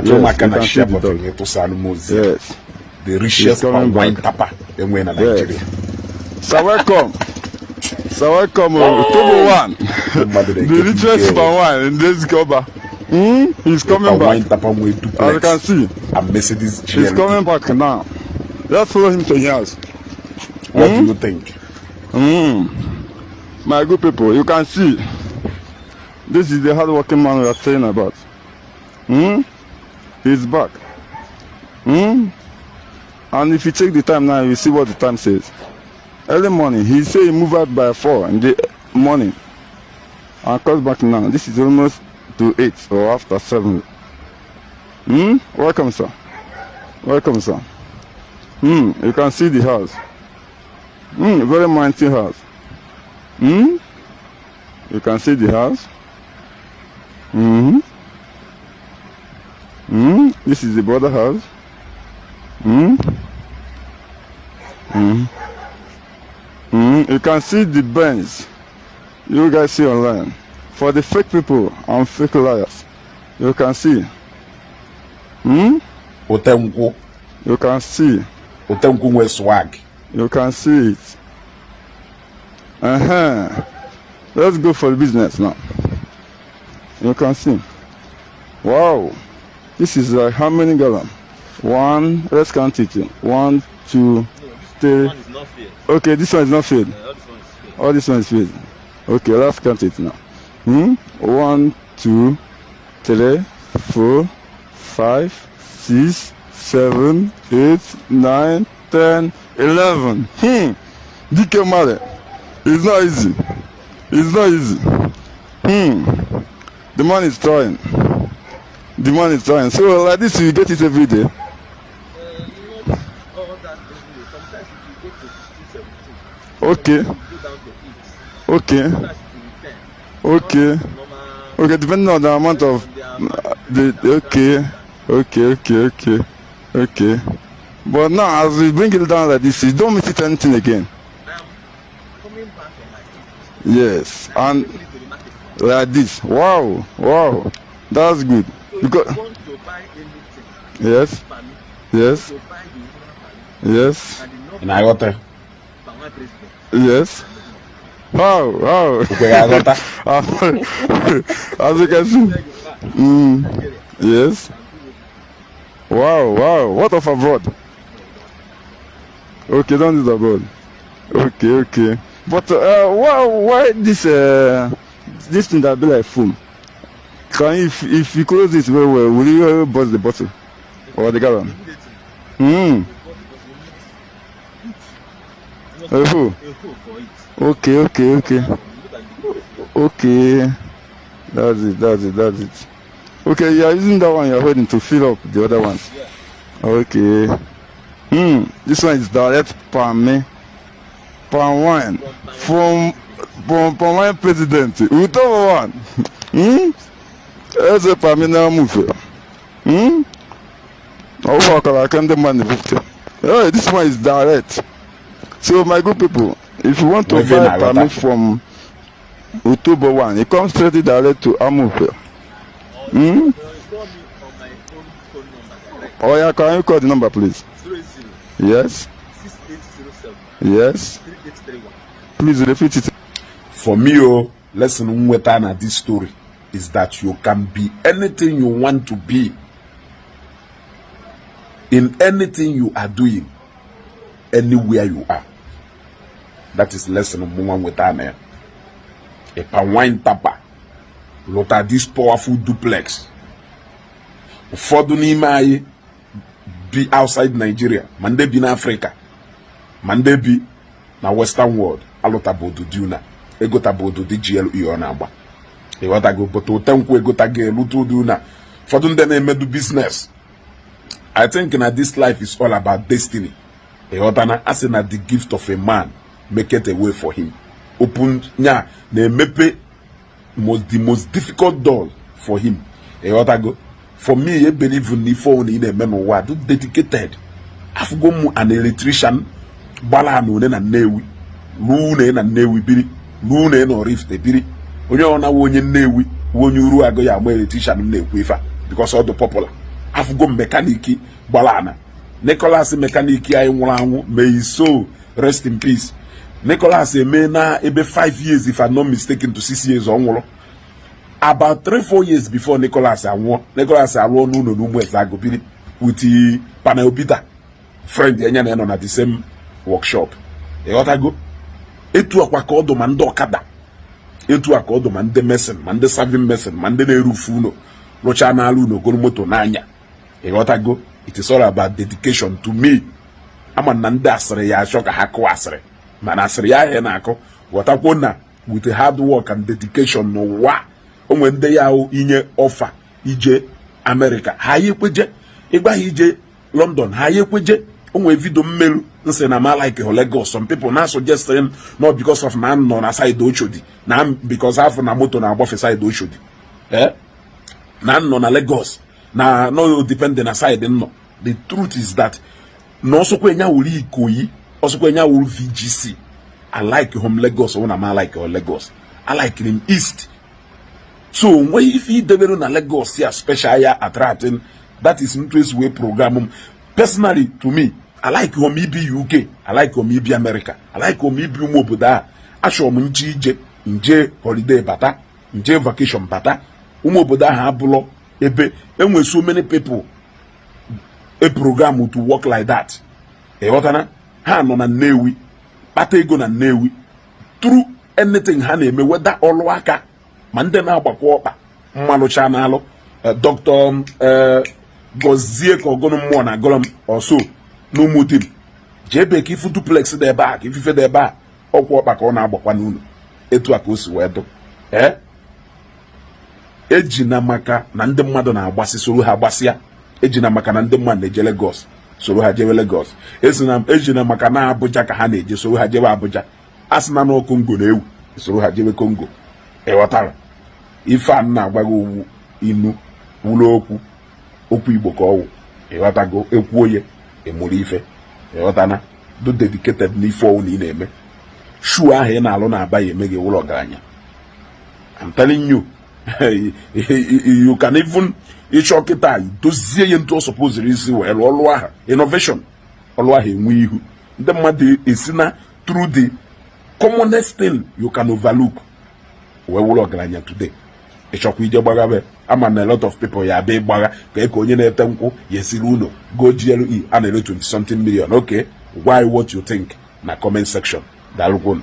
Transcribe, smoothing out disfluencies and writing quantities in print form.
Metụ Yes, m aka you na can see share the button dog. ịtụsa anụ m ozi. Yes. The richest He's coming palm wine back. tapper enwe na Nigeria. Sir, welcome. Sir, welcome. October 1. Mmadụ The na-eke richest ike. palm wine in this cover. He's coming Palm wine back. tapper nwee As you duplex can see, and Mercedes he's GLE. Coming back now. Let's follow him to his house. What do you think? My good people, you can see this is the hardworking man we are saying about. He's back. And if you check the time now, you see what the time says. Early morning, he say he move out by 4 in the morning and comes back now. This is almost to 8 or after 7. Welcome, sir. Welcome, sir. You can see the house. Very mighty house. You can see the house. This is the brother house. You can see the Benz you guys see online. For the fake people and fake liars, you can see. Otenkwụ. You can see. Otenkwụ nwee swag. You can see it. Let's go for the business now. You can see. Wow. This is like how many gallon? One. Let's count it. One, two, three. One is not fair. Okay, this one is not filled. All this one is fair. All this one is filled. Okay, let's count it now. One, two, three, four, 5, 6, 7, 8, 9, 10, 11. Dike mmadụ. It's not easy. It's not easy. The man is trying. The man is trying. So like this, you get it every day. Not all that every day. Sometimes it will go to 16, 17. Okay. It will go down to 8. Sometimes it will be 10. Normal. Okay, depending on the amount of the okay. But now as we bring it down like this, you don't miss it anything again. I'm coming back on my feet. Yes, I'm and taking it to the market. Like this. Wow, that's good. So Because if you want to buy anything, palmi, to buy the original palmi and the Ị na-aghọta? Palm wine president. Yes. How? Okwe ga-aghọta. As you can see. Yes. Wow. What of abroad? Okay, don't do abroad. Okay. But why this thing that be like foam? Can if you close it very well, will you burst the bottle or the gallon? Immediately, because you need A hole. A hole for it. Okay. Look at the Okay. That's it. That's it. That's it. Okay, you are using that one you are holding to fill up the other ones. Yeah. Okay. This one is direct palm palm wine from palm wine president. Utobo one. Eze palm na move. Ọwọ́ ọkara aka ndị mmadụ na-ebupụta. Hey, this one is direct. So my good people, if you want to Wefe buy na palm aghọta. From Otobo one, it comes straight direct to Amufe. Or you call me on my own phone number direct. Oh yeah, can you call the number, please? 00 Yes, 6807 3831. Please repeat it. For me, oh, lesson nweta na this story is that you can be anything you want to be in anything you are doing, anywhere you are. That is lesson mụnwa nweta na ya. A palm wine tapper lụta this powerful duplex. Ụfọdụ n'ime anyị bi outside Nigeria, ma ndị bi n'Africa, ma ndị bi na Western world, alụtabodo dị una egotabodo dị GLE ọ na-agba, ịghọtago? But otenkwụ egotago elute ụdị una. Ụfọdụ ndị na-emedu business. I think na this life is all about destiny, ịghọtana? A sị na the gift of a man make it a way for him, open nya na-emepe the most difficult door for him, ịghọtago? For me, e believe na ife ọbụla ị na-eme n'ụwa, do dedicated. Afụgo m an electrician gbara na one na Nnewi ruo une na Nnewi biri ruo une na Oraifite biri. Onye ọ na onye Nnewi wụ onye uru agụ ya ama electrician m na-ekwu ife a because ọ dị popular. Afụgo mechanic gbara ana. Nicholas mechanic anyị nwụrụ anwụ, may his soul rest in peace. Nicholas eme na ebe 5 years, if I'm not mistaken, to 6 years ọ nwụrụ. About 3 4 years before Nicholas anwụọ, Nicholas arụọ n'ụlọ n'ụmụ eze agụbiri with panel beater friend enye na nọ na the same workshop. Ịghọtago? Etu akwa ka ọdụ ma ndị ọkada, etu a ka ọdụ ma ndị mason, ma ndị serving mason, ma ndị na-erufu ụlọ, rụchaa n'ala ụlọ, goro moto n'anya. Ịghọtago? It is all about dedication. To me, ama na ndị asịrị ya achọ ka ha kụọ asịrị, mana asịrị ya ahịa na-akụ. Ghọtakwuo na with hard work and dedication n'ụwa, onwe ndị ya ahụ inye ọfa ije Amerịka, ha ya ekweje. Ịgwa ha ije London, ha ya ekweje. Onwe video mmelu nsị na ma like Lagos. Some people na suggesting not because of na nọ na side Oshodi, na because afọ na moto na-agbafe side Oshodi, eh, na nọ na Lagos, na no depend na side nọ. The truth is that na ọsọkwa enya wuru Ikoyi, ọsọkwa enya wuru VGC, I like home Lagos. Ọ na ma like Lagos, I like him East. So nweghị ife idebere na Lagos ya special ya attracting. That is interest way program m. Personally, to me, I like home ibi UK, I like home ibi America, I like home ibi ụmụ obodo a. Achọrọ m nje ije nje holiday bata, nje vacation bata. Ụmụ obodo ahụ abụlọ ebe enwe so many people a program to work like that. Ịghọtana? Ha nọ na Nnewi kpata ego na Nnewi through anything ha na-eme, weda ọlụ aka, ma ndị na-agbakọ ọkpa mmalụcha n'alụ. Dr. Gọzie ka ọgụnụ mmụọ na agọrọ m ọsọ n'ụmụdim jee ebe ka ifu duplex dị ebe a, ka ifufe dị ebe a, ọkwa ọkpa ka ọ na-agbakwa n'ụlọ. Etu a ka o si wee dụ. Ee, ejina maka na ndị mmadụ na-agbasị soro ha gbasịa. Ejina maka na ndị mmadụ na-eje Lagos soro ha jewe Lagos. Ejina maka na Abuja ka ha na-eje soro ha jewe Abuja. A sị na na Congo na-ewu, soro ha jewe Congo. Ịghọtara ife a m na-agwa gị? Owu inu wụrụ okwu okwu Igbo ka ọwụ. Ịghọtago? Ekwuo ya emụrụ ife. Ịghọtana? Do dedicated n'ife ọwụ na ị na-eme. Shoe ahụ ị na-alụ na-aba ya eme gị wụrụ ọgaranya. I'm telling you, you can even ịchọ kịta dozie ya ntu ọ supposed isi wee lụọ ọlụ ahụ, innovation ọlụ ahụ enwe ihu ndị mmadụ esi na through the commonest thing you can overlook wee wụrụ ọgaranya today. Ịchọkwa ije gbaghabe ama na a lot of people ya abịa ịgbagha ka eke onye na-ete nkwụ ya esiri ụlọ go GLE a na-ere 20 something million. Okay, gwa anyị what you think na comment section. Daalụkwunu.